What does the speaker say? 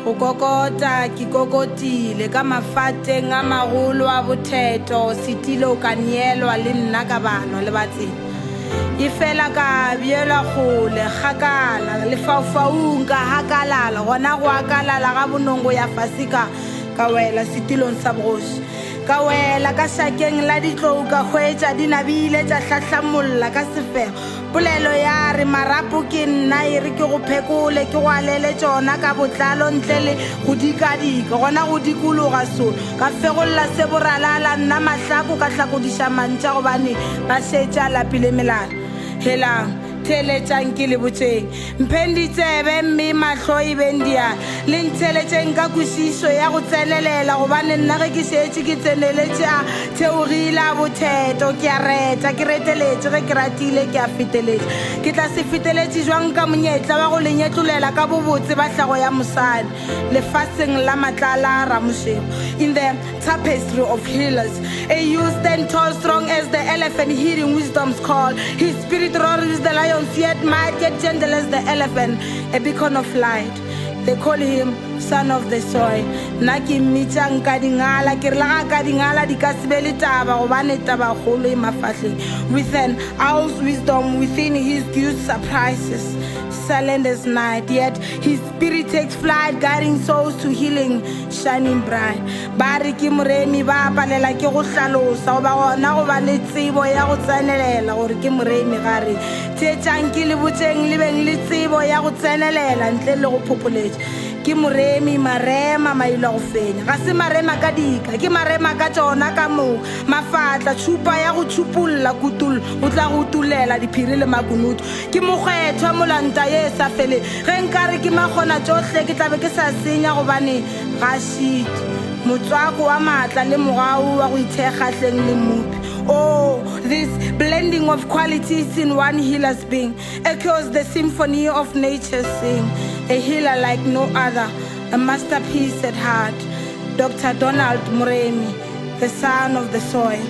Go kokota ke kokotile ka mafateng a magolo a botheto, setilo ka neelwa le nna ka balwa le ba tsela. Efela ka beelwa kgole, kgakala, lefaufaung, ka hakalala, gona go akalala ga bonong go ya fase ka, ka wela setilong sa bogoši. Ka wela ka šakeng la ditlou ka hwetša di nabile tša hlahlamolla ka sefego. Polelo ya re, Marapo ke nna, e re ke go phekole, ke go alele tšona ka botlalo ntle le go dikadika. Gona go dikologa solo, ka fegolla se boralala, nna mahlako ka hlakodiša mantša gobane ba šetše a lapile melala. Helang, theeletšang ke le botšeng. Mpheng ditsebe mme mahlo e beng diala. Le ntheeletšeng ka kwešišo ya go tsenelela, gobane nna ge ke šetše ke tseneletše a theogile a botheto, ke a reta, ke reteletše, ge ke ratile ke a feteletša. Ke tla se feteletše bjang ka monyetla wa go le nyetlolela ka bobotse ba hlago ya mosadi lefaseng la matlala a Ramošego? In the tapestry of healers, a youth stand tall, strong as the elephant, hearing wisdom's call. His spirit roars with the lion's yet might, yet gentle as the elephant, a beacon of light. They call him son of the soil. Nna ke mmitša nkadingala, ke re le ga ka dingala di ka se be le taba, gobane tabakgolo e mafahleng. With an owl's wisdom within his good surprises, silent as night, yet his spirit takes flight, guiding souls to healing, shining bright. Ba re ke moremi, ba palela ke go hlalosa goba gona go ba le tsebo ya go tsenelela gore ke moremi. Ga re theetšang ke le botšeng le beng le tsebo ya go tsenelela ntle le go phopholetša. Ke moremi, marema, mailo a go fenya. Ga se marema ka dika, ke marema ka tšona ka moka. Mafatla, tšhupa ya go tšhupolla, kutollo, o tla go utolela diphiri le makunutu. Ke mokgethwa, molanta ye e sa feleng. Ge nkare ke makgona tšohle, ke tla be ke sa senya gobane Ga šite motswako wa maatla le mogau wa go ithekga hleng le Mmopi. Oh, this blending of qualities in one healer's being echoes the symphony of nature's sing, a healer like no other, a masterpiece at heart. Doctor Donald Moremi, the son of the soil.